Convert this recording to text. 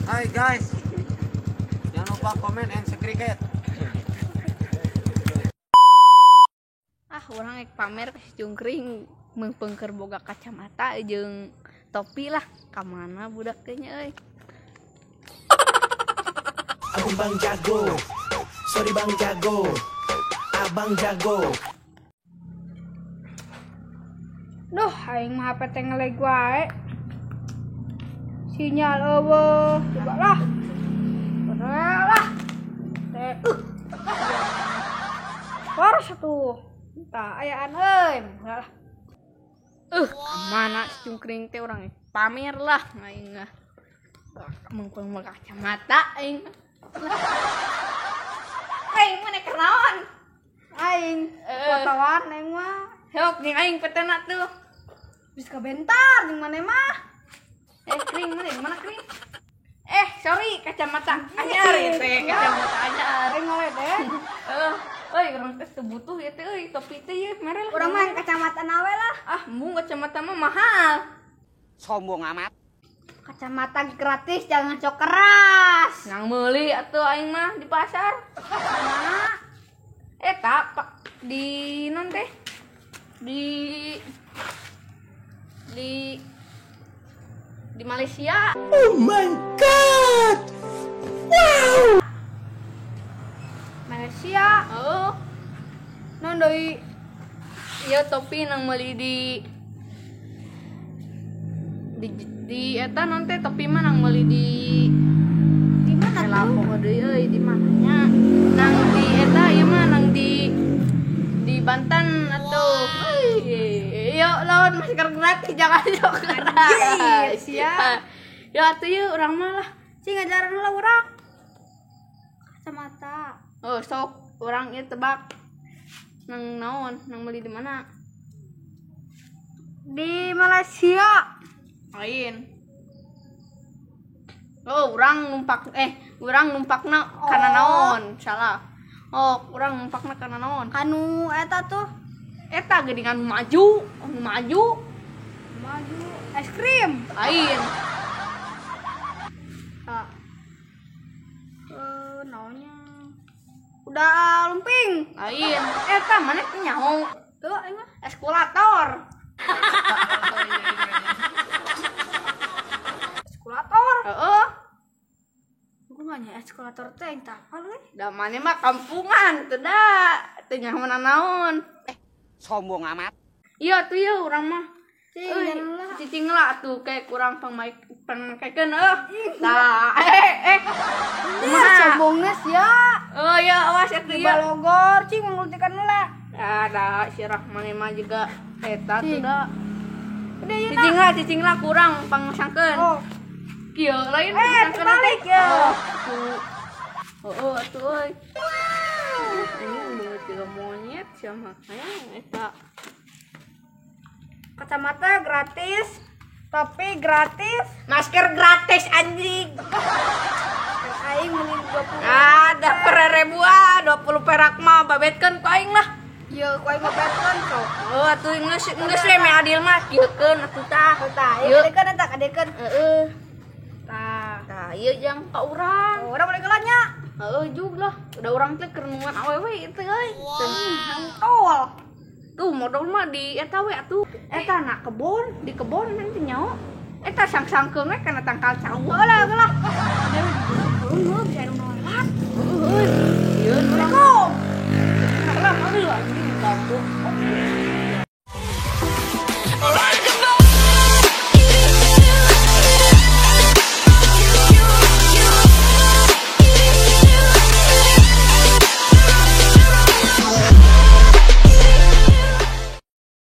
Hai guys, jangan lupa komen and subscribe. Ah, urang rek pamer ka si Cungkring meungpeung boga kacamata jeung topi lah. Ka mana budak teh nya euy. Aku Bang Jago. Sorry Bang Jago. Abang Jago. Duh, aing mah HP teh ngeleg wae. Sinyal eueuh, coba lah. Lah. Teh. Waras atuh. Tah ayaan euy, lah. Mana si Cungkring teh urang pamer lah aing mah. Meungpeung boga kacamata aing. Aing mah nek naon? Aing fotoan aing mah. Sok jeung aing petena tuh. Bisa kabentar jeung maneh mah. Kring mana mana kring? Sorry kacamata anyar ieu teh, kacamata anyar. Aing ngale deh. Euy urang teh teu butuh ieu teh euy, topi teh ieu mere lah. Urang mah kacamata nawe lah. Ah, embung kacamata mah mahal. Sombong amat. Kacamata gratis jangan sok keras. Nang meuli atuh aing mah di pasar. Mana? Eta di non teh. Di Malaysia. Oh my god. Wow. Malaysia. Oh. Non deui. Ieu topi nang meuli di eta non teh topi mah nang meuli di mana tuh? Lapo deui euy di mananya? Nang di eta ieu mah nang di Banten atuh. Yo lawan masker gratis jangan sok keras. Siap. Ya atuh ieu urang mah lah. Cing ngajaran heula urang. Kacamata. Oh, sok urang ieu tebak. Nang naon? Nang meuli di mana? Di Malaysia. Lain. Oh, urang numpak urang numpakna kana naon? Salah. Oh, urang numpakna kana naon? Kanu eta tuh. Eta geuningan maju, maju. Maju es krim. Lain. Tah. Naonnya? Udah lumping. Lain. Eta maneh teh nyaho. Tuh aing mah eskulator. Eskulator. Heeh. Kumaha eskulator teh aing teh apal euy. Da maneh mah kampungan teu da, teu nyaho naon. Sombong amat. Iya tuh ya urang mah. Cicing lah tuh kayak kurang pangmakekeun euy. Tah, kumaha sombongna sia? Oh ya awas atuh ya. Balogor cing mangultikan heula. Ada si Rahman mah juga eta tuh da. Udah ieu cicing lah kurang pangsangkeun. Oh. Kieu lain terbalik ya. Oh, atuh euy. Ini beungeut tiga monyet sia mah. Hayang eta. Kacamata gratis, topi gratis, masker gratis anjing. Aing meuli 20. Ada per ribuan, 20 perak mah babetkeun ku aing lah. Ieu ku aing babetkeun sok. Oh, atuh geus geus we meh adil mah kieukeun atuh tah. Tah, ieu kadekeun eta kadekeun. Heeh. Tah. Tah, ieu jang ka urang. Oh, urang boleh geula nya. Heeh, jug lah. Udah urang teh keur nungguan awewe itu euy. Tol. Tuh modal mah di eta we atuh. Eta na kebon, di kebon nanti nyaho. Eta sang-sangkeun we kana tangkal cau. Heula heula. Heeh, bisa anu lewat. Heeh. Ieu urang. Assalamualaikum. Salam aduh anjing kampung.